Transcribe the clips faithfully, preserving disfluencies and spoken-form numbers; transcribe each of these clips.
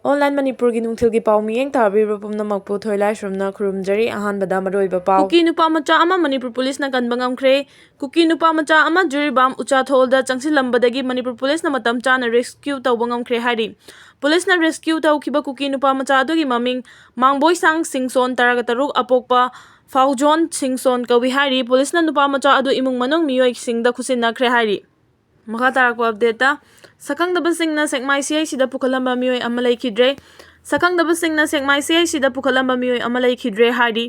Online ꯃꯅꯤꯄꯨꯔꯒꯤ ꯅꯨꯡꯊꯤꯜꯒꯤ ꯄꯥꯎ ꯃꯤꯠꯌꯦꯡ ꯇꯥꯕꯤꯔꯤꯕ ꯄꯨꯝꯅꯃꯛꯄꯨ ꯊꯣꯏꯂꯥꯏꯁ꯭ꯔꯝꯅ ꯈꯨꯔꯨꯝꯖꯔꯤ꯫ ꯑꯍꯥꯟꯕꯗ ꯃꯔꯨꯑꯣꯏꯕ ꯄꯥꯎ꯫ ꯀꯨꯀꯤ ꯅꯨꯄꯥ ꯃꯆꯥ ꯑꯃ ꯃꯅꯤꯄꯨꯔ ꯄꯨꯂꯤꯁꯅ ꯀꯟꯕ ꯉꯝꯈ꯭ꯔꯦ꯫ ꯀꯨꯀꯤ ꯅꯨꯄꯥ ꯃꯆꯥ ꯑꯃ ꯖꯤꯔꯤꯕꯥꯝ ꯎꯆꯥꯊꯣꯜꯗ ꯆꯪꯁꯤꯜꯂꯝꯕꯗꯒꯤ ꯃꯅꯤꯄꯨꯔ ꯄꯨꯂꯤꯁꯅ ꯃꯇꯝ ꯆꯥꯅ rescue ꯇꯧꯕ ꯉꯝꯈ꯭ꯔꯦ ꯍꯥꯏꯔꯤ꯫ ꯄꯨꯂꯤꯁꯅ rescue ꯇꯧꯈꯤꯕ ꯀꯨꯀꯤ ꯅꯨꯄꯥ ꯃꯆꯥ ꯑꯗꯨꯒꯤ ꯃꯃꯤꯡ ꯃꯥꯡꯕꯣꯏꯁꯥꯡ ꯁꯤꯡꯁꯣꯟ, ꯇꯔꯥꯇꯔꯨꯛ, ꯑꯄꯣꯛꯄ ꯐꯥꯎꯖꯣꯟ ꯁꯤꯡꯁꯣꯟ ꯀꯧꯏ ꯍꯥꯏꯔꯤ꯫ ꯄꯨꯂꯤꯁꯅ ꯅꯨꯄꯥ ꯃꯆꯥ ꯑꯗꯨ ꯏꯃꯨꯡ ꯃꯅꯨꯡ ꯃꯤꯑꯣꯏꯁꯤꯡꯗ ꯈꯨꯠꯁꯤꯟꯅꯈ꯭ꯔꯦ ꯍꯥꯏꯔꯤ꯫ ꯃꯈꯥ ꯇꯥꯔꯛꯄ updateꯇ, ꯁꯛꯈꯪꯗꯕꯁꯤꯡꯅ ꯁꯦꯛꯃꯥꯏ ꯁꯤ ꯑꯥꯏ ꯁꯤꯗ ꯄꯨꯈꯠꯂꯝꯕ ꯃꯤꯑꯣꯏ ꯑꯃ ꯂꯩꯈꯤꯗ꯭ꯔꯦ꯫ ꯁꯛꯈꯪꯗꯕꯁꯤꯡꯅ ꯁꯦꯛꯃꯥꯏ ꯁꯤ ꯑꯥꯏ ꯁꯤꯗ ꯄꯨꯈꯠꯂꯝꯕ ꯃꯤꯑꯣꯏ ꯑꯃ ꯂꯩꯈꯤꯗ꯭ꯔꯦ ꯍꯥꯏꯔꯤ꯫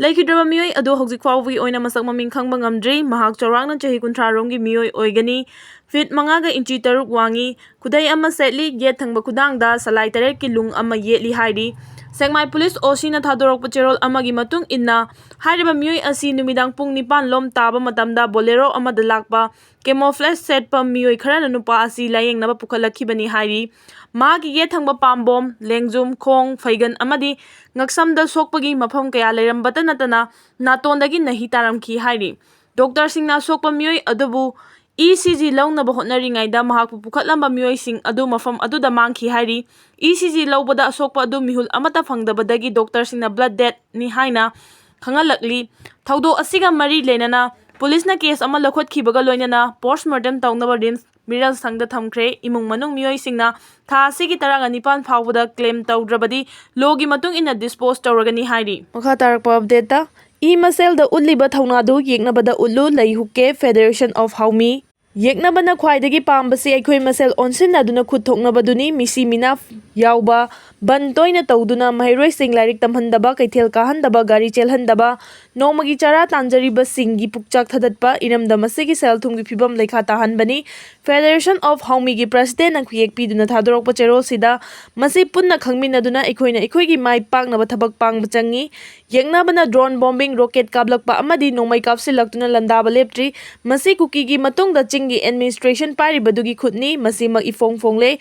ꯂꯩꯈꯤꯗ꯭ꯔꯕ ꯃꯤꯑꯣꯏ ꯑꯗꯨ ꯍꯧꯖꯤꯛ ꯐꯥꯎꯕꯒꯤ ꯑꯣꯏꯅ ꯃꯁꯛ ꯃꯃꯤꯡ ꯈꯪꯕ ꯉꯝꯗ꯭ꯔꯤ꯫ ꯃꯍꯥꯛ ꯆꯥꯎꯔꯥꯛꯅ ꯆꯍꯤ ꯀꯨꯟꯊ꯭ꯔꯥ ꯔꯣꯝꯒꯤ ꯃꯤꯑꯣꯏ ꯑꯣꯏꯒꯅꯤ꯫ ꯐꯤꯠ ꯃꯉꯥꯒ ꯏꯟꯆꯤ ꯇꯔꯨꯛ ꯋꯥꯡꯉꯤ꯫ ꯈꯨꯗꯩ ꯑꯃ ꯁꯦꯠꯂꯤ꯫ ꯌꯦꯠ ꯊꯪꯕ ꯈꯨꯗꯥꯡꯗ ꯁꯂꯥꯏ ꯇꯔꯦꯠꯀꯤ ꯂꯨꯡ ꯑꯃ ꯌꯦꯠꯂꯤ ꯍꯥꯏꯔꯤ꯫ ꯁꯦꯛꯃꯥꯏ ꯄꯨꯂꯤꯁ ꯑꯣ ꯁꯤꯅ ꯊꯥꯗꯣꯔꯛꯄ ꯆꯦꯔꯣꯜ ꯑꯃꯒꯤ ꯃꯇꯨꯡ ꯏꯟꯅ, ꯍꯥꯏꯔꯤꯕ ꯃꯤꯑꯣꯏ ꯑꯁꯤ ꯅꯨꯃꯤꯗꯥꯡ ꯄꯨꯡ ꯅꯤꯄꯥꯟ ꯂꯣꯝ ꯇꯥꯕ ꯃꯇꯝꯗ Bolero ꯑꯃꯗ ꯂꯥꯛꯄ camouflage ꯁꯦꯠꯄ ꯃꯤꯑꯣꯏ ꯈꯔꯅ ꯅꯨꯄꯥ ꯑꯁꯤ ꯂꯥꯌꯦꯡꯅꯕ ꯄꯨꯈꯠꯂꯛꯈꯤꯕꯅꯤ ꯍꯥꯏꯔꯤ꯫ ꯃꯍꯥꯛꯀꯤ ꯌꯦꯠ ꯊꯪꯕ ꯄꯥꯝꯕꯣꯝ, ꯂꯦꯡꯖꯨꯝ, ꯈꯣꯡ, ꯐꯩꯒꯟ ꯑꯃꯗꯤ ꯉꯛꯁꯝꯗ ꯁꯣꯛꯄꯒꯤ ꯃꯐꯝ ꯀꯌꯥ ꯂꯩꯔꯝꯕꯇ ꯅꯠꯇꯅ ꯅꯥꯇꯣꯟꯗꯒꯤ ꯅꯍꯤ ꯇꯥꯔꯝꯈꯤ ꯍꯥꯏꯔꯤ꯫ ꯗꯣꯛꯇꯔꯁꯤꯡꯅ ꯑꯁꯣꯛꯄ ꯃꯤꯑꯣꯏ ꯑꯗꯨꯕꯨ ꯏ ꯁꯤ ꯖꯤ ꯂꯧꯅꯕ ꯍꯣꯠꯅꯔꯤꯉꯩꯗ ꯃꯍꯥꯛꯄꯨ ꯄꯨꯈꯠꯂꯝꯕ ꯃꯤꯑꯣꯏꯁꯤꯡ ꯑꯗꯨ ꯃꯐꯝ ꯑꯗꯨꯗ ꯃꯥꯡꯈꯤ ꯍꯥꯏꯔꯤ꯫ ꯏ ꯁꯤ ꯖꯤ ꯂꯧꯕꯗ ꯑꯁꯣꯛꯄ ꯑꯗꯨ ꯃꯤꯍꯨꯜ ꯑꯃꯠꯇ ꯐꯪꯗꯕꯗꯒꯤ ꯗꯣꯛꯇꯔꯁꯤꯡꯅ blood deathꯅꯤ ꯍꯥꯏꯅ ꯈꯪꯍꯜꯂꯛꯂꯤ꯫ ꯊꯧꯗꯣꯛ ꯑꯁꯤꯒ ꯃꯔꯤ ꯂꯩꯅꯅ ꯄꯨꯂꯤꯁꯅ case ꯑꯃ ꯂꯧꯈꯠꯈꯤꯕꯒ ꯂꯣꯏꯅꯅ post mortem ꯇꯧꯅꯕ ꯔꯤꯝꯁ ꯃꯤꯔꯦꯜ ꯁꯪꯗ ꯊꯝꯈ꯭ꯔꯦ꯫ ꯏꯃꯨꯡ ꯃꯅꯨꯡ ꯃꯤꯑꯣꯏꯁꯤꯡꯅ ꯊꯥ ꯑꯁꯤꯒꯤ ꯇꯔꯥꯒ ꯅꯤꯄꯥꯟ ꯐꯥꯎꯕꯗ claim ꯇꯧꯗ꯭ꯔꯕꯗꯤ lawꯒꯤ ꯃꯇꯨꯡ ꯏꯟꯅ dispose ꯇꯧꯔꯒꯅꯤ ꯍꯥꯏꯔꯤ꯫ ꯃꯈꯥ ꯇꯥꯔꯛꯄ updateꯇ, ꯏ ꯃꯁꯦꯜꯗ ꯎꯠꯂꯤꯕ ꯊꯧꯅꯥꯗꯨ ꯌꯦꯛꯅꯕꯗ ꯎꯠꯂꯨ, ꯂꯩ ꯍꯨꯛꯀꯦ, Federation of Haomi꯫ ꯌꯦꯛꯅꯕꯅ ꯈ꯭ꯋꯥꯏꯗꯒꯤ ꯄꯥꯝꯕꯁꯤ ꯑꯩꯈꯣꯏ ꯃꯁꯦꯜ ꯑꯣꯟꯁꯤꯟꯅꯗꯨꯅ ꯈꯨꯠ ꯊꯣꯛꯅꯕꯗꯨꯅꯤ꯫ ꯃꯤꯁꯤ ꯃꯤꯅꯥ ꯌꯥꯎꯕ, ꯕꯟ ꯇꯣꯏꯅ ꯇꯧꯗꯨꯅ ꯃꯍꯩꯔꯣꯏꯁꯤꯡ ꯂꯥꯏꯔꯤꯛ ꯇꯝꯍꯟꯗꯕ, ꯀꯩꯊꯦꯜ ꯀꯥꯍꯟꯗꯕ, ꯒꯥꯔꯤ ꯆꯦꯜꯍꯟꯗꯕ, ꯅꯣꯡꯃꯒꯤ ꯆꯔꯥ ꯇꯥꯟꯖꯔꯤꯕꯁꯤꯡꯒꯤ ꯄꯨꯛꯆꯥꯛ ꯊꯗꯠꯄ, ꯏꯔꯝꯗꯝ ꯑꯁꯤꯒꯤ ꯁꯦꯜ ꯊꯨꯝꯒꯤ ꯐꯤꯕꯝ ꯂꯩꯈꯥ ꯇꯥꯍꯟꯕꯅꯤ꯫ Federation of Haomiꯒꯤ presidentꯅ ꯈꯨꯌꯦꯛ ꯄꯤꯗꯨꯅ ꯊꯥꯗꯣꯔꯛꯄ ꯆꯦꯔꯣꯜꯁꯤꯗ ꯃꯁꯤ ꯄꯨꯟꯅ ꯈꯪꯃꯤꯟꯅꯗꯨꯅ ꯑꯩꯈꯣꯏꯅ ꯑꯩꯈꯣꯏꯒꯤ ꯃꯥꯏ ꯄꯥꯛꯅꯕ ꯊꯕꯛ ꯄꯥꯡꯕ ꯆꯪꯏ꯫ ꯌꯦꯛꯅꯕꯅ drone bombing, rocket ꯀꯥꯞꯂꯛꯄ ꯑꯃꯗꯤ ꯅꯣꯡꯃꯩ ꯀꯥꯞꯁꯤꯜꯂꯛꯇꯨꯅ ꯂꯥꯟꯗꯥꯕ ꯂꯦꯞꯇ꯭ꯔꯤ꯫ ꯃꯁꯤ ꯀꯨꯀꯤꯒꯤ ꯃꯇꯨꯡꯗ ꯆꯤꯡꯒꯤ administration ꯄꯥꯏꯔꯤꯕꯗꯨꯒꯤ ꯈꯨꯠꯅꯤ꯫ ꯃꯁꯤꯃꯛ ꯏꯐꯣꯡ ꯐꯣꯡꯂꯦ꯫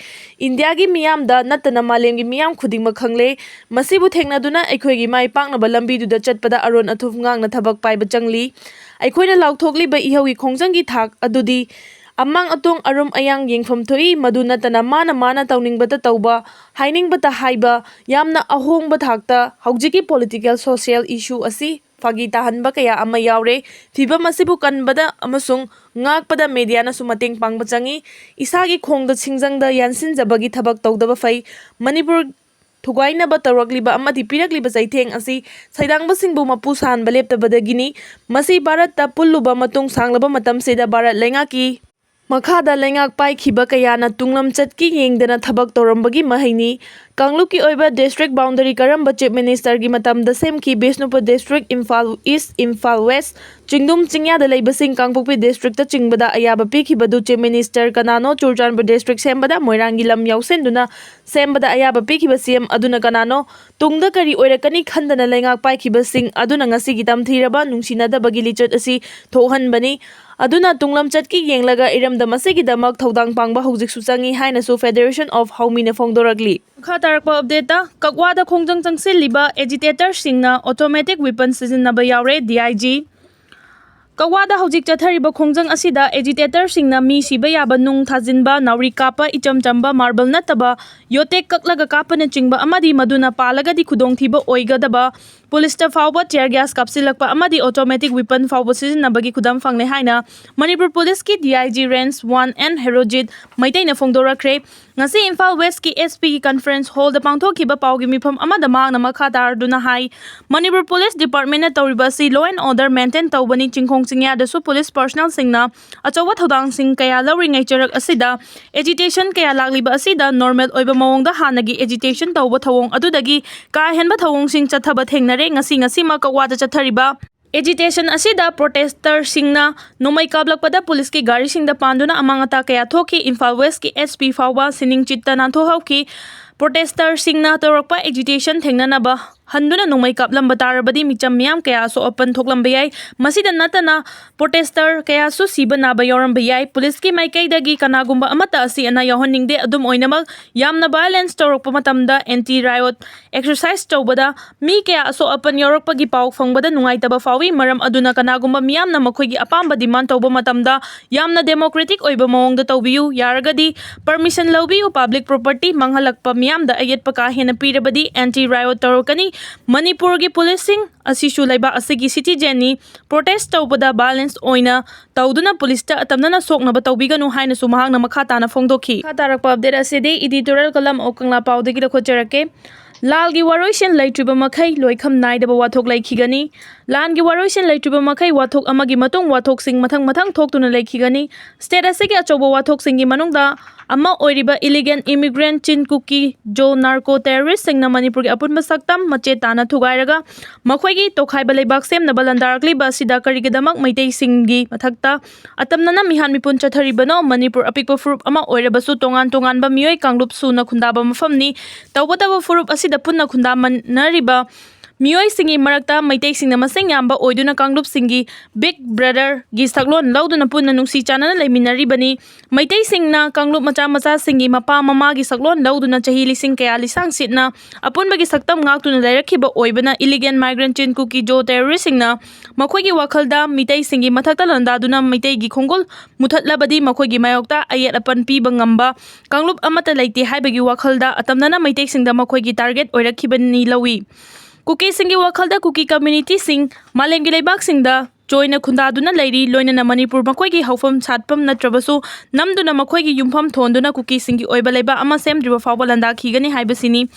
ꯏꯟꯗꯤꯌꯥꯒꯤ ꯃꯤꯌꯥꯝꯗ ꯅꯠꯇꯅ ꯃꯥꯂꯦꯝꯒꯤ ꯃꯤꯌꯥꯝ ꯈꯨꯗꯤꯡꯃꯛ ꯈꯪꯂꯦ꯫ ꯃꯁꯤꯕꯨ ꯊꯦꯡꯅꯗꯨꯅ ꯑꯩꯈꯣꯏꯒꯤ ꯃꯥꯏ ꯄꯥꯛꯅꯕ ꯂꯝꯕꯤꯗꯨꯗ ꯆꯠꯄꯗ ꯑꯔꯣꯟ ꯑꯊꯨꯞ ꯉꯥꯛꯅ ꯊꯕꯛ ꯄꯥꯏꯕ ꯆꯪꯂꯤ꯫ ꯑꯩꯈꯣꯏꯅ ꯂꯥꯎꯊꯣꯛꯂꯤꯕ ꯏꯍꯧꯒꯤ ꯈꯣꯡꯖꯪꯒꯤ ꯊꯥꯛ ꯑꯗꯨꯗꯤ ꯑꯃꯥꯡ ꯑꯇꯣꯡ ꯑꯔꯨꯝ ꯑꯌꯥꯡ ꯌꯦꯡꯐꯝ ꯊꯣꯛꯏ꯫ ꯃꯗꯨ ꯅꯠꯇꯅ ꯃꯥꯅ ꯃꯥꯅ ꯇꯧꯅꯤꯡꯕꯇ ꯇꯧꯕ, ꯍꯥꯏꯅꯤꯡꯕꯇ ꯍꯥꯏꯕ, ꯌꯥꯝꯅ ꯑꯍꯣꯡꯕ ꯊꯥꯛꯇ ꯍꯧꯖꯤꯛꯀꯤ political social issue ꯑꯁꯤ ꯐꯥꯒꯤ ꯇꯥꯍꯟꯕ ꯀꯌꯥ ꯑꯃ ꯌꯥꯎꯔꯦ꯫ ꯐꯤꯚꯝ ꯑꯁꯤꯕꯨ ꯀꯟꯕꯗ ꯑꯃꯁꯨꯡ ꯉꯥꯛꯄꯗ mediaꯅꯁꯨ ꯃꯇꯦꯡ ꯄꯥꯡꯕ ꯆꯪꯏ꯫ ꯏꯁꯥꯒꯤ ꯈꯣꯡꯗ ꯁꯤꯡꯖꯪꯗ ꯌꯥꯟꯁꯤꯟꯖꯕꯒꯤ ꯊꯕꯛ ꯇꯧꯗꯕ ꯐꯩ꯫ ꯃꯅꯤꯄꯨꯔ ꯊꯨꯒꯥꯏꯅꯕ ꯇꯧꯔꯛꯂꯤꯕ ꯑꯃꯗꯤ ꯄꯤꯔꯛꯂꯤꯕ ꯆꯩꯊꯦꯡ ꯑꯁꯤ ꯁꯩꯗꯥꯡꯕꯁꯤꯡꯕꯨ ꯃꯄꯨ ꯁꯥꯍꯟꯕ ꯂꯦꯞꯇꯕꯗꯒꯤꯅꯤ꯫ ꯃꯁꯤ ꯚꯥꯔꯠꯇ ꯄꯨꯜꯂꯨꯕ ꯃꯇꯨꯡ ꯁꯥꯡꯂꯕ ꯃꯇꯝꯁꯤꯗ ꯚꯥꯔꯠ ꯂꯩꯉꯥꯛꯀꯤ ꯃꯈꯥꯗ ꯂꯩꯉꯥꯛ ꯄꯥꯏꯈꯤꯕ ꯀꯌꯥꯅ ꯇꯨꯡꯂꯝꯆꯠꯀꯤ ꯌꯦꯡꯗꯅ ꯊꯕꯛ ꯇꯧꯔꯝꯕꯒꯤ ꯃꯍꯩꯅꯤ꯫ ꯀꯥꯡꯂꯨꯞꯀꯤ ꯑꯣꯏꯕ district boundaryꯀꯔꯝꯕ Chief Ministerꯒꯤ ꯃꯇꯝꯗ ꯁꯦꯝꯈꯤ? Bishnupur district, Imphal East, Imphal West, ꯆꯤꯡꯗꯨꯝ ꯆꯤꯡꯌꯥꯗ ꯂꯩꯕꯁꯤꯡ, ꯀꯥꯡꯄꯣꯛꯄꯤ districtꯇ ꯆꯤꯡꯕꯗ ꯑꯌꯥꯕ ꯄꯤꯈꯤꯕꯗꯨ Chief Minister ꯀꯅꯥꯅꯣ? ꯆꯨꯔꯆꯥꯟꯄꯨꯔ district ꯁꯦꯝꯕꯗ ꯃꯣꯏꯔꯥꯡꯒꯤ ꯂꯝ ꯌꯥꯎꯁꯤꯟꯗꯨꯅ ꯁꯦꯝꯕꯗ ꯑꯌꯥꯕ ꯄꯤꯈꯤꯕ CM ꯑꯗꯨꯅ ꯀꯅꯥꯅꯣ? ꯇꯨꯡꯗ ꯀꯔꯤ ꯑꯣꯏꯔꯛꯀꯅꯤ ꯈꯟꯗꯅ ꯂꯩꯉꯥꯛ ꯄꯥꯏꯈꯤꯕꯁꯤꯡ ꯑꯗꯨꯅ ꯉꯁꯤꯒꯤ ꯇꯝꯊꯤꯔꯕ ꯅꯨꯡꯁꯤꯅꯗꯕꯒꯤ ꯂꯤꯆꯠ ꯑꯁꯤ ꯊꯣꯛꯍꯟꯕꯅꯤ꯫ ꯑꯗꯨꯅ ꯇꯨꯡꯂꯝꯆꯠꯀꯤ ꯌꯦꯡꯂꯒ ꯏꯔꯝꯗꯝ ꯑꯁꯤꯒꯤꯗꯃꯛ ꯊꯧꯗꯥꯡ ꯄꯥꯡꯕ ꯍꯧꯖꯤꯛꯁꯨ ꯆꯪꯏ ꯍꯥꯏꯅꯁꯨ Federation of Howmiꯅ ꯐꯣꯡꯗꯣꯔꯛꯂꯤ꯫ ꯃꯈꯥ ꯇꯥꯔꯛꯄ updateꯇ, ꯀꯛꯋꯥꯗ ꯈꯣꯡꯖꯪ ꯆꯪꯁꯤꯜꯂꯤꯕ agitatorꯁꯤꯡꯅ automatic weapon ꯁꯤꯖꯤꯟꯅꯕ ꯌꯥꯎꯔꯦ, DIG꯫ ꯀꯛꯋꯥꯗ ꯍꯧꯖꯤꯛ ꯆꯠꯊꯔꯤꯕ ꯈꯣꯡꯖꯪ ꯑꯁꯤꯗ agitatorꯁꯤꯡꯅ ꯃꯤ ꯁꯤꯕ ꯌꯥꯕ ꯅꯨꯡ ꯊꯥꯖꯤꯟꯕ, ꯅꯥꯎꯔꯤ ꯀꯥꯞꯄ, ꯏꯆꯝ ꯆꯝꯕ marble ꯅꯠꯇꯕ ꯌꯣꯇꯦꯛ ꯀꯛꯂꯒ ꯀꯥꯞꯄꯅꯆꯤꯡꯕ ꯑꯃꯗꯤ ꯃꯗꯨꯅ ꯄꯥꯜꯂꯒꯗꯤ ꯈꯨꯗꯣꯡꯊꯤꯕ ꯑꯣꯏꯒꯗꯕ policeꯇ ꯐꯥꯎꯕ tear gas ꯀꯥꯞꯁꯤꯜꯂꯛꯄ ꯑꯃꯗꯤ automatic weapon ꯐꯥꯎꯕ ꯁꯤꯖꯤꯟꯅꯕꯒꯤ ꯈꯨꯗꯝ ꯐꯪꯂꯦ ꯍꯥꯏꯅ Manipur policeꯀꯤ DIG Range One N Herojit ꯃꯩꯇꯩꯅ ꯐꯣꯡꯗꯣꯔꯛꯈ꯭ꯔꯦ꯫ ꯉꯁꯤ ꯏꯝꯐꯥꯜ Westꯀꯤ SPꯒꯤ conference hallꯗ ꯄꯥꯡꯊꯣꯛꯈꯤꯕ ꯄꯥꯎꯒꯤ ꯃꯤꯐꯝ ꯑꯃꯗ ꯃꯍꯥꯛꯅ ꯃꯈꯥ ꯇꯥꯔꯗꯨꯅ ꯍꯥꯏ, ꯃꯅꯤꯄꯨꯔ police departmentꯅ ꯇꯧꯔꯤꯕ ꯑꯁꯤ law and order maintain ꯇꯧꯕꯅꯤ꯫ ꯆꯤꯡꯈꯣꯡ ꯆꯤꯡꯌꯥꯗꯁꯨ police personnelꯁꯤꯡꯅ ꯑꯆꯧꯕ ꯊꯧꯗꯥꯡꯁꯤꯡ ꯀꯌꯥ ꯂꯧꯔꯤꯉꯩ ꯆꯔꯛ ꯑꯁꯤꯗ agitation ꯀꯌꯥ ꯂꯥꯛꯂꯤꯕ ꯑꯁꯤꯗ normal ꯑꯣꯏꯕ ꯃꯑꯣꯡꯗ ꯍꯥꯟꯅꯒꯤ agitation ꯇꯧꯕ ꯊꯧꯑꯣꯡ ꯑꯗꯨꯗꯒꯤ ꯀꯥ ꯍꯦꯟꯕ ꯊꯧꯑꯣꯡꯁꯤꯡ ꯆꯠꯊꯕ ꯊꯦꯡꯅꯔꯦ꯫ ꯉꯁꯤ ꯉꯁꯤꯃꯛ ꯀꯛꯋꯥꯗ ꯆꯠꯊꯔꯤꯕ agitation ꯑꯁꯤꯗ protesterꯁꯤꯡꯅ ꯅꯣꯡꯃꯩ ꯀꯥꯞꯂꯛꯄꯗ policeꯀꯤ ꯒꯥꯔꯤꯁꯤꯡꯗ ꯄꯥꯟꯗꯨꯅ ꯑꯃꯥꯡ ꯑꯇꯥ ꯀꯌꯥ ꯊꯣꯛꯈꯤ꯫ ꯏꯝꯐꯥꯜ Westꯀꯤ SP ꯐꯥꯎꯕ ꯁꯤꯅꯤꯡ ꯆꯤꯠꯇ ꯅꯥꯟꯊꯣꯛꯍꯧꯈꯤ꯫ Protesterꯁꯤꯡꯅ ꯇꯧꯔꯛꯄ agitation ꯊꯦꯡꯅꯅꯕ ꯍꯟꯗꯨꯅ ꯅꯣꯡꯃꯩ ꯀꯥꯞꯂꯝꯕ ꯇꯥꯔꯕꯗꯤ ꯃꯤꯆꯝ ꯃꯤꯌꯥꯝ ꯀꯌꯥ ꯑꯁꯣꯛ ꯑꯄꯟ ꯊꯣꯛꯂꯝꯕ ꯌꯥꯏ꯫ ꯃꯁꯤꯗ ꯅꯠꯇꯅ protester ꯀꯌꯥꯁꯨ ꯁꯤꯕ ꯅꯥꯕ ꯌꯥꯎꯔꯝꯕ ꯌꯥꯏ꯫ ꯄꯨꯂꯤꯁꯀꯤ ꯃꯥꯏꯀꯩꯗꯒꯤ ꯀꯅꯥꯒꯨꯝꯕ ꯑꯃꯠꯇ ꯑꯁꯤ ꯑꯅꯥ ꯌꯥꯎꯍꯟꯅꯤꯡꯗꯦ꯫ ꯑꯗꯨꯝ ꯑꯣꯏꯅꯃꯛ, ꯌꯥꯝꯅ violence ꯇꯧꯔꯛꯄ ꯃꯇꯝꯗ anti riot exercise ꯇꯧꯕꯗ ꯃꯤ ꯀꯌꯥ ꯑꯁꯣꯛ ꯑꯄꯟ ꯌꯥꯎꯔꯛꯄꯒꯤ ꯄꯥꯎ ꯐꯪꯕꯗ ꯅꯨꯡꯉꯥꯏꯇꯕ ꯐꯥꯎꯏ꯫ ꯃꯔꯝ ꯑꯗꯨꯅ ꯀꯅꯥꯒꯨꯝꯕ ꯃꯤꯌꯥꯝꯅ ꯃꯈꯣꯏꯒꯤ ꯑꯄꯥꯝꯕ demand ꯇꯧꯕ ꯃꯇꯝꯗ ꯌꯥꯝꯅ democratic ꯑꯣꯏꯕ ꯃꯑꯣꯡꯗ ꯇꯧꯕꯤꯌꯨ꯫ ꯌꯥꯔꯒꯗꯤ permission ꯂꯧꯕꯤꯌꯨ꯫ Public property ꯃꯥꯡꯍꯜꯂꯛꯄ ꯃꯤꯌꯥꯝꯗ ꯑꯌꯦꯠꯄ ꯀꯥ ꯍꯦꯟꯅ ꯄꯤꯔꯕꯗꯤ anti riot ꯇꯧꯔꯛꯀꯅꯤ꯫ ꯃꯅꯤꯄꯨꯔꯒꯤ ꯄꯨꯂꯤꯁꯁꯤꯡ ꯑꯁꯤꯁꯨ ꯂꯩꯕꯥꯛ ꯑꯁꯤꯒꯤ citizenꯅꯤ꯫ Protest ꯇꯧꯕꯗ violence ꯑꯣꯏꯅ ꯇꯧꯗꯨꯅ ꯄꯨꯂꯤꯁꯇ ꯑꯇꯝꯅꯅ ꯁꯣꯛꯅꯕ ꯇꯧꯕꯤꯒꯅꯨ ꯍꯥꯏꯅꯁꯨ ꯃꯍꯥꯛꯅ ꯃꯈꯥ ꯇꯥꯅ ꯐꯣꯡꯗꯣꯛꯈꯤ꯫ ꯃꯈꯥ ꯇꯥꯔꯛꯄ update ꯑꯁꯤꯗꯤ editorial column of ꯀꯪꯂꯥ ꯄꯥꯎꯗꯒꯤ ꯂꯧꯈꯠꯆꯔꯛꯀꯦ꯫ ꯂꯥꯜꯒꯤ ꯋꯥꯔꯣꯏꯁꯤꯟ ꯂꯩꯇ꯭ꯔꯤꯕ ꯃꯈꯩ ꯂꯣꯏꯈꯝ ꯅꯥꯏꯗꯕ ꯋꯥꯊꯣꯛ ꯂꯩꯈꯤꯒꯅꯤ꯫ ꯂꯥꯟꯒꯤ ꯋꯥꯔꯣꯏꯁꯤꯟ ꯂꯩꯇ꯭ꯔꯤꯕ ꯃꯈꯩ ꯋꯥꯊꯣꯛ ꯑꯃꯒꯤ ꯃꯇꯨꯡ ꯋꯥꯊꯣꯛꯁꯤꯡ ꯃꯊꯪ ꯃꯊꯪ ꯊꯣꯛꯇꯨꯅ ꯂꯩꯈꯤꯒꯅꯤ꯫ State ꯑꯁꯤꯒꯤ ꯑꯆꯧꯕ ꯋꯥꯊꯣꯛꯁꯤꯡꯒꯤ ꯃꯅꯨꯡꯗ ꯑꯃ ꯑꯣꯏꯔꯤꯕ illegal immigrant Chin Kuki Zo narco terroristꯁꯤꯡꯅ ꯃꯅꯤꯄꯨꯔꯒꯤ ꯑꯄꯨꯟꯕ ꯁꯛꯇꯝ ꯃꯆꯦꯠ ꯇꯥꯅ ꯊꯨꯒꯥꯏꯔꯒ ꯃꯈꯣꯏꯒꯤ ꯇꯣꯈꯥꯏꯕ ꯂꯩꯕꯥꯛ ꯁꯦꯝꯅꯕ ꯂꯥꯟꯗꯥꯔꯛꯂꯤꯕ ꯑꯁꯤꯗ ꯀꯔꯤꯒꯤꯗꯃꯛ ꯃꯩꯇꯩꯁꯤꯡꯒꯤ ꯃꯊꯛꯇ ꯑꯇꯝꯅꯅ ꯃꯤꯍꯥꯠ ꯃꯤꯄꯨꯟ ꯆꯠꯊꯔꯤꯕꯅꯣ? ꯃꯅꯤꯄꯨꯔ ꯑꯄꯤꯛꯄ ꯐꯨꯔꯨꯞ ꯑꯃ ꯑꯣꯏꯔꯕꯁꯨ ꯇꯣꯉꯥꯟ ꯇꯣꯉꯥꯟꯕ ꯃꯤꯑꯣꯏ ꯀꯥꯡꯂꯨꯞ ꯁꯨꯅ ꯈꯨꯟꯗꯥꯕ ꯃꯐꯝꯅꯤ꯫ ꯇꯧꯕꯇꯕꯨ ꯐꯨꯔꯨꯞ ꯑꯁꯤꯗ ꯄꯨꯟꯅ ꯈꯨꯟꯗꯥꯃꯤꯟꯅꯔꯤꯕ ꯃꯤꯑꯣꯏꯁꯤꯡꯒꯤ ꯃꯔꯛꯇ ꯃꯩꯇꯩꯁꯤꯡꯅ ꯃꯁꯤꯡ ꯌꯥꯝꯕ ꯑꯣꯏꯗꯨꯅ ꯀꯥꯡꯂꯨꯞꯁꯤꯡꯒꯤ Big Brotherꯒꯤ ꯁꯛꯂꯣꯟ ꯂꯧꯗꯨꯅ ꯄꯨꯟꯅ ꯅꯨꯡꯁꯤ ꯆꯥꯟꯅꯅ ꯂꯩꯃꯤꯟꯅꯔꯤꯕꯅꯤ꯫ ꯃꯩꯇꯩꯁꯤꯡꯅ ꯀꯥꯡꯂꯨꯞ ꯃꯆꯥ ꯃꯆꯥꯁꯤꯡꯒꯤ ꯃꯄꯥ ꯃꯃꯥꯒꯤ ꯁꯛꯂꯣꯟ ꯂꯧꯗꯨꯅ ꯆꯍꯤ ꯂꯤꯁꯤꯡ ꯀꯌꯥ ꯂꯤꯁꯥꯡ ꯁꯤꯠꯅ ꯑꯄꯨꯟꯕꯒꯤ ꯁꯛꯇꯝ ꯉꯥꯛꯇꯨꯅ ꯂꯩꯔꯛꯈꯤꯕ ꯑꯣꯏꯕꯅ, illegal migrant Chin Kuki Zo terroristꯁꯤꯡꯅ ꯃꯈꯣꯏꯒꯤ ꯋꯥꯈꯜꯗ ꯃꯤꯇꯩꯁꯤꯡꯒꯤ ꯃꯊꯛꯇ ꯂꯥꯟꯗꯥꯗꯨꯅ ꯃꯩꯇꯩꯒꯤ ꯈꯣꯡꯒꯨꯜ ꯃꯨꯊꯠꯂꯕꯗꯤ ꯃꯈꯣꯏꯒꯤ ꯃꯥꯌꯣꯛꯇ ꯑꯌꯦꯠ ꯑꯄꯟ ꯄꯤꯕ ꯉꯝꯕ ꯀꯥꯡꯂꯨꯞ ꯑꯃꯠꯇ ꯂꯩꯇꯦ ꯍꯥꯏꯕꯒꯤ ꯋꯥꯈꯜꯗ ꯑꯇꯝꯅꯅ ꯃꯩꯇꯩꯁꯤꯡꯗ ꯃꯈꯣꯏꯒꯤ target ꯑꯣꯏꯔꯛꯈꯤꯕꯅꯤ ꯂꯧꯏ꯫ ꯀꯨꯀꯤꯁꯤꯡꯒꯤ ꯋꯥꯈꯜꯗ ꯀꯨꯀꯤ communityꯁꯤꯡ ꯃꯥꯂꯦꯝꯒꯤ ꯂꯩꯕꯥꯛꯁꯤꯡꯗ ꯆꯣꯏꯅ ꯈꯨꯟꯗꯥꯗꯨꯅ ꯂꯩꯔꯤ, ꯂꯣꯏꯅꯅ ꯃꯅꯤꯄꯨꯔ ꯃꯈꯣꯏꯒꯤ ꯍꯧꯐꯝ ꯁꯥꯠꯐꯝ ꯅꯠꯇ꯭ꯔꯕꯁꯨ ꯅꯝꯗꯨꯅ ꯃꯈꯣꯏꯒꯤ ꯌꯨꯝꯐꯝ ꯊꯣꯟꯗꯨꯅ ꯀꯨꯀꯤꯁꯤꯡꯒꯤ ꯑꯣꯏꯕ ꯂꯩꯕꯥꯛ ꯑꯃ ꯁꯦꯝꯗ꯭ꯔꯤꯕ ꯐꯥꯎꯕ ꯂꯥꯟꯗꯥꯈꯤꯒꯅꯤ ꯍꯥꯏꯕꯁꯤꯅꯤ꯫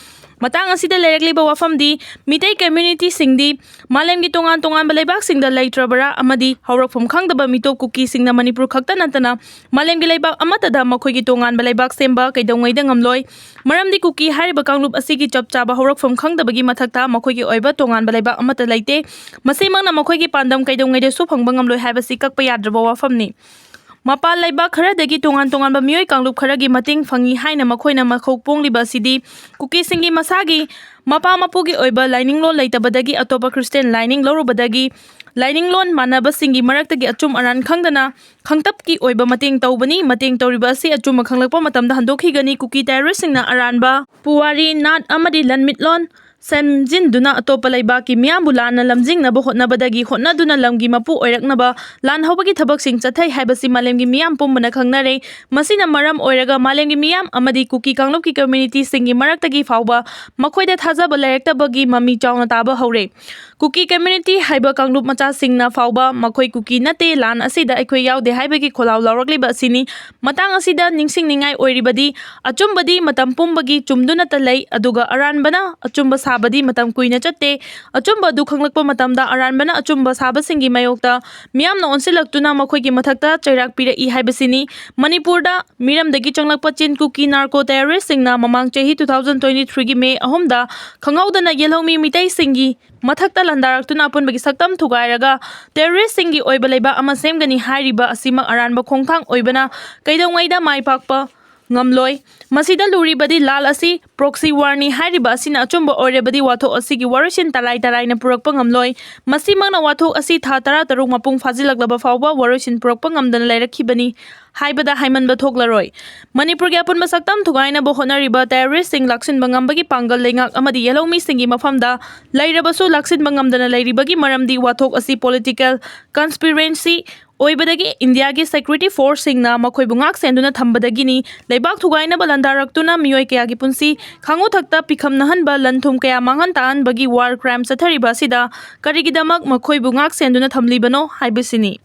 ꯃꯇꯥꯡ ꯑꯁꯤꯗ ꯂꯩꯔꯛꯂꯤꯕ ꯋꯥꯐꯝꯗꯤ, ꯃꯤꯇꯩ communityꯁꯤꯡꯗꯤ ꯃꯥꯂꯦꯝꯒꯤ ꯇꯣꯉꯥꯟ ꯇꯣꯉꯥꯟꯕ ꯂꯩꯕꯥꯛꯁꯤꯡꯗ ꯂꯩꯇ꯭ꯔꯕꯔꯥ ꯑꯃꯗꯤ ꯍꯧꯔꯛꯐꯝ ꯈꯪꯗꯕ ꯃꯤꯇꯣꯞ ꯀꯨꯀꯤꯁꯤꯡꯅ ꯃꯅꯤꯄꯨꯔ ꯈꯛꯇ ꯅꯠꯇꯅ ꯃꯥꯂꯦꯝꯒꯤ ꯂꯩꯕꯥꯛ ꯑꯃꯠꯇꯗ ꯃꯈꯣꯏꯒꯤ ꯇꯣꯉꯥꯟꯕ ꯂꯩꯕꯥꯛ ꯁꯦꯝꯕ ꯀꯩꯗꯧꯉꯩꯗ ꯉꯝꯂꯣꯏ꯫ ꯃꯔꯝꯗꯤ ꯀꯨꯀꯤ ꯍꯥꯏꯔꯤꯕ ꯀꯥꯡꯂꯨꯞ ꯑꯁꯤꯒꯤ ꯆꯞ ꯆꯥꯕ ꯍꯧꯔꯛꯐꯝ ꯈꯪꯗꯕꯒꯤ ꯃꯊꯛꯇ ꯃꯈꯣꯏꯒꯤ ꯑꯣꯏꯕ ꯇꯣꯉꯥꯟꯕ ꯂꯩꯕꯥꯛ ꯑꯃꯠꯇ ꯂꯩꯇꯦ꯫ ꯃꯁꯤꯃꯛꯅ ꯃꯈꯣꯏꯒꯤ ꯄꯥꯟꯗꯝ ꯀꯩꯗꯧꯉꯩꯗꯁꯨ ꯐꯪꯕ ꯉꯝꯂꯣꯏ ꯍꯥꯏꯕꯁꯤ ꯀꯛꯄ ꯌꯥꯗ꯭ꯔꯕ ꯋꯥꯐꯝꯅꯤ꯫ ꯃꯄꯥꯟ ꯂꯩꯕꯥꯛ ꯈꯔꯗꯒꯤ ꯇꯣꯉꯥꯟ ꯇꯣꯉꯥꯟꯕ ꯃꯤꯑꯣꯏ ꯀꯥꯡꯂꯨꯞ ꯈꯔꯒꯤ ꯃꯇꯦꯡ ꯐꯪꯏ ꯍꯥꯏꯅ ꯃꯈꯣꯏꯅ ꯃꯈꯣꯛ ꯄꯣꯡꯂꯤꯕ ꯑꯁꯤꯗꯤ ꯀꯨꯀꯤꯁꯤꯡꯒꯤ ꯃꯁꯥꯒꯤ ꯃꯄꯥ ꯃꯄꯨꯒꯤ ꯑꯣꯏꯕ ꯂꯥꯏꯅꯤꯡꯂꯣꯟ ꯂꯩꯇꯕꯗꯒꯤ ꯑꯇꯣꯞꯄ ꯈ꯭ꯔꯤꯁꯇꯤꯌꯥꯟ ꯂꯥꯏꯅꯤꯡ ꯂꯧꯔꯨꯕꯗꯒꯤ ꯂꯥꯏꯅꯤꯡꯂꯣꯟ ꯃꯥꯟꯅꯕꯁꯤꯡꯒꯤ ꯃꯔꯛꯇꯒꯤ ꯑꯆꯨꯝ ꯑꯔꯥꯟ ꯈꯪꯗꯅ ꯈꯪꯇꯞꯀꯤ ꯑꯣꯏꯕ ꯃꯇꯦꯡ ꯇꯧꯕꯅꯤ꯫ ꯃꯇꯦꯡ ꯇꯧꯔꯤꯕ ꯑꯁꯤ ꯑꯆꯨꯝꯕ ꯈꯪꯂꯛꯄ ꯃꯇꯝꯗ ꯍꯟꯗꯣꯛꯈꯤꯒꯅꯤ꯫ ꯀꯨꯀꯤ ꯇꯦꯔꯣꯔꯤꯁꯁꯤꯡꯅ ꯑꯔꯥꯟꯕ ꯄꯨꯋꯥꯔꯤ, ꯅꯥꯠ ꯑꯃꯗꯤ ꯂꯟꯃꯤꯠꯂꯣꯟ ꯁꯦꯝꯖꯤꯟꯗꯨꯅ ꯑꯇꯣꯞꯄ ꯂꯩꯕꯥꯛꯀꯤ ꯃꯤꯌꯥꯝꯕꯨ ꯂꯥꯟꯅ ꯂꯝꯖꯤꯡꯅꯕ ꯍꯣꯠꯅꯕꯗꯒꯤ ꯍꯣꯠꯅꯗꯨꯅ ꯂꯝꯒꯤ ꯃꯄꯨ ꯑꯣꯏꯔꯛꯅꯕ ꯂꯥꯟ ꯍꯧꯕꯒꯤ ꯊꯕꯛꯁꯤꯡ ꯆꯠꯊꯩ ꯍꯥꯏꯕꯁꯤ ꯃꯥꯂꯦꯝꯒꯤ ꯃꯤꯌꯥꯝ ꯄꯨꯝꯕꯅ ꯈꯪꯅꯔꯦ꯫ ꯃꯁꯤꯅ ꯃꯔꯝ ꯑꯣꯏꯔꯒ ꯃꯥꯂꯦꯝꯒꯤ ꯃꯤꯌꯥꯝ ꯑꯃꯗꯤ ꯀꯨꯀꯤ ꯀꯥꯡꯂꯨꯞꯀꯤ ꯀꯝꯃ꯭ꯌꯨꯅꯤꯇꯤꯁꯤꯡꯒꯤ ꯃꯔꯛꯇꯒꯤ ꯐꯥꯎꯕ ꯃꯈꯣꯏꯗ ꯊꯥꯖꯕ ꯂꯩꯔꯛꯇꯕꯒꯤ ꯃꯃꯤ ꯆꯥꯎꯅ ꯇꯥꯕ ꯍꯧꯔꯦ꯫ ꯀꯨꯀꯤ ꯀꯝꯃ꯭ꯌꯨꯅꯤꯇꯤ ꯍꯥꯏꯕ ꯀꯥꯡꯂꯨꯞ ꯃꯆꯥꯁꯤꯡꯅ ꯐꯥꯎꯕ ꯃꯈꯣꯏ ꯀꯨꯀꯤ ꯅꯠꯇꯦ, ꯂꯥꯟ ꯑꯁꯤꯗ ꯑꯩꯈꯣꯏ ꯌꯥꯎꯗꯦ ꯍꯥꯏꯕꯒꯤ ꯈꯣꯜꯂꯥꯎ ꯂꯥꯎꯔꯛꯂꯤꯕ ꯑꯁꯤꯅꯤ꯫ ꯃꯇꯥꯡ ꯑꯁꯤꯗ ꯅꯤꯡꯁꯤꯡꯅꯤꯡꯉꯥꯏ ꯑꯣꯏꯔꯤꯕꯗꯤ, ꯑꯆꯨꯝꯕꯗꯤ ꯃꯇꯝ ꯄꯨꯝꯕꯒꯤ ꯆꯨꯝꯗꯨꯅꯇ ꯂꯩ, ꯑꯗꯨꯒ ꯑꯔꯥꯟꯕꯅ ꯑꯆꯨꯝꯕ ꯁꯥꯕꯗꯤ ꯃꯇꯝ ꯀꯨꯏꯅ ꯆꯠꯇꯦ꯫ ꯑꯆꯨꯝꯕ ꯑꯗꯨ ꯈꯪꯂꯛꯄ ꯃꯇꯝꯗ ꯑꯔꯥꯟꯕꯅ ꯑꯆꯨꯝꯕ ꯁꯥꯕꯁꯤꯡꯒꯤ ꯃꯥꯌꯣꯛꯇ ꯃꯤꯌꯥꯝꯅ ꯑꯣꯟꯁꯤꯜꯂꯛꯇꯨꯅ ꯃꯈꯣꯏꯒꯤ ꯃꯊꯛꯇ ꯆꯩꯔꯥꯛ ꯄꯤꯔꯛꯏ ꯍꯥꯏꯕꯁꯤꯅꯤ꯫ ꯃꯅꯤꯄꯨꯔꯗ ꯃꯤꯔꯝꯗꯒꯤ ꯆꯪꯂꯛꯄ ꯆꯤꯟ ꯀꯨꯀꯤ ꯅꯥꯔꯀꯣ ꯇꯦꯔꯣꯔꯤꯁ꯭ꯠꯁꯤꯡꯅ ꯃꯃꯥꯡ ꯆꯍꯤ two thousand twenty three ꯒꯤ May ꯑꯍꯨꯝꯗ ꯈꯪꯍꯧꯗꯅ ꯌꯦꯜꯍꯧꯃꯤ ꯃꯤꯇꯩꯁꯤꯡꯒꯤ ꯃꯊꯛꯇ ꯂꯥꯟꯗꯥꯔꯛꯇꯨꯅ ꯑꯄꯨꯟꯕꯒꯤ ꯁꯛꯇꯝ ꯊꯨꯒꯥꯏꯔꯒ ꯇꯦꯔꯣꯔꯤꯁ꯭ꯠꯁꯤꯡꯒꯤ ꯑꯣꯏꯕ ꯂꯩꯕꯥꯛ ꯑꯃ ꯁꯦꯝꯒꯅꯤ ꯍꯥꯏꯔꯤꯕ ꯑꯁꯤꯃꯛ ꯑꯔꯥꯟꯕ ꯈꯣꯡꯊꯥꯡ ꯑꯣꯏꯕꯅ ꯀꯩꯗꯧꯉꯩꯗ ꯃꯥꯏ ꯄꯥꯛꯄ ꯉꯝꯂꯣꯏ꯫ ꯃꯁꯤꯗ ꯂꯨꯔꯤꯕꯗꯤ ꯂꯥꯜ ꯑꯁꯤ proxy war ꯅꯤ ꯍꯥꯏꯔꯤꯕ ꯑꯁꯤꯅ ꯑꯆꯨꯝꯕ ꯑꯣꯏꯔꯕꯗꯤ ꯋꯥꯊꯣꯛ ꯑꯁꯤꯒꯤ ꯋꯥꯔꯣꯏꯁꯤꯟ ꯇꯔꯥꯏ ꯇꯔꯥꯏꯅ ꯄꯨꯔꯛꯄ ꯉꯝꯂꯣꯏ꯫ ꯃꯁꯤꯃꯛꯅ ꯋꯥꯊꯣꯛ ꯑꯁꯤ ꯊꯥ ꯇꯔꯥꯇꯔꯨꯛ ꯃꯄꯨꯡ ꯐꯥꯖꯤꯜꯂꯛꯂꯕ ꯐꯥꯎꯕ ꯋꯥꯔꯣꯏꯁꯤꯟ ꯄꯨꯔꯛꯄ ꯉꯝꯗꯅ ꯂꯩꯔꯛꯈꯤꯕꯅꯤ ꯍꯥꯏꯕꯗ ꯍꯥꯏꯃꯟꯕ ꯊꯣꯛꯂꯔꯣꯏ꯫ ꯃꯅꯤꯄꯨꯔꯒꯤ ꯑꯄꯨꯟꯕ ꯁꯛꯇꯝ ꯊꯨꯒꯥꯏꯅꯕ ꯍꯣꯠꯅꯔꯤꯕ ꯇꯦꯔꯣꯔꯤꯁ꯭ꯠꯁꯤꯡ ꯂꯥꯛꯁꯤꯟꯕ ꯉꯝꯕꯒꯤ ꯄꯥꯡꯒꯜ ꯂꯩꯉꯥꯛ ꯑꯃꯗꯤ ꯌꯦꯜꯍꯧꯃꯤꯁꯤꯡꯒꯤ ꯃꯐꯝꯗ ꯂꯩꯔꯕꯁꯨ ꯂꯥꯛꯁꯤꯟꯕ ꯉꯝꯗꯅ ꯂꯩꯔꯤꯕꯒꯤ ꯃꯔꯝꯗꯤ ꯋꯥꯊꯣꯛ ꯑꯁꯤ political conspiracy ꯑꯣꯏꯕꯗꯒꯤ ꯏꯟꯗꯤꯌꯥꯒꯤ security force ꯁꯤꯡꯅ ꯃꯈꯣꯏꯕꯨ ꯉꯥꯛ ꯁꯦꯟꯗꯨꯅ ꯊꯝꯕꯗꯒꯤꯅꯤ꯫ ꯂꯩꯕꯥꯛ ꯊꯨꯒꯥꯏꯅꯕ ꯂꯥꯟꯗꯥꯔꯛꯇꯨꯅ ꯃꯤꯑꯣꯏ ꯀꯌꯥꯒꯤ ꯄꯨꯟꯁꯤ ꯈꯥꯉꯨꯊꯛꯇ ꯄꯤꯈꯝꯅꯍꯟꯕ, ꯂꯟ ꯊꯨꯝ ꯀꯌꯥ ꯃꯥꯡꯍꯟ ꯇꯥꯛꯍꯟꯕꯒꯤ war crime ꯆꯠꯊꯔꯤꯕ ꯑꯁꯤꯗ ꯀꯔꯤꯒꯤꯗꯃꯛ ꯃꯈꯣꯏꯕꯨ ꯉꯥꯛ ꯁꯦꯟꯗꯨꯅ ꯊꯝꯂꯤꯕꯅꯣ ꯍꯥꯏꯕꯁꯤꯅꯤ꯫